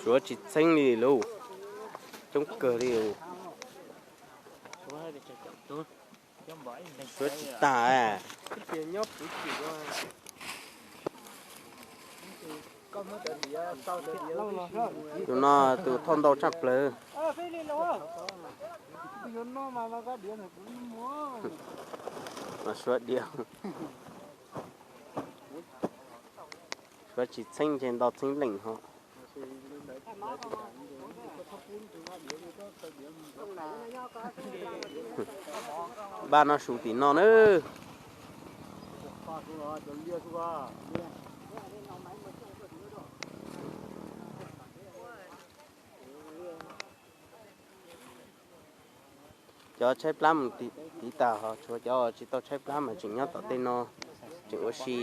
Suav tsis txheeb li lauj, coob kawg li. Suav tsis tag. Tus no tus thauj ntau tshaj plaws. Suav diam. Suav tsis txheeb ces ntau txheeb leej ho. Npaj no su tim no na. Cov tshaib plab mus tiv tas ho tshuav cov tsis tau tshaib plab mas tseem nyob tom tej no, tseem ua si.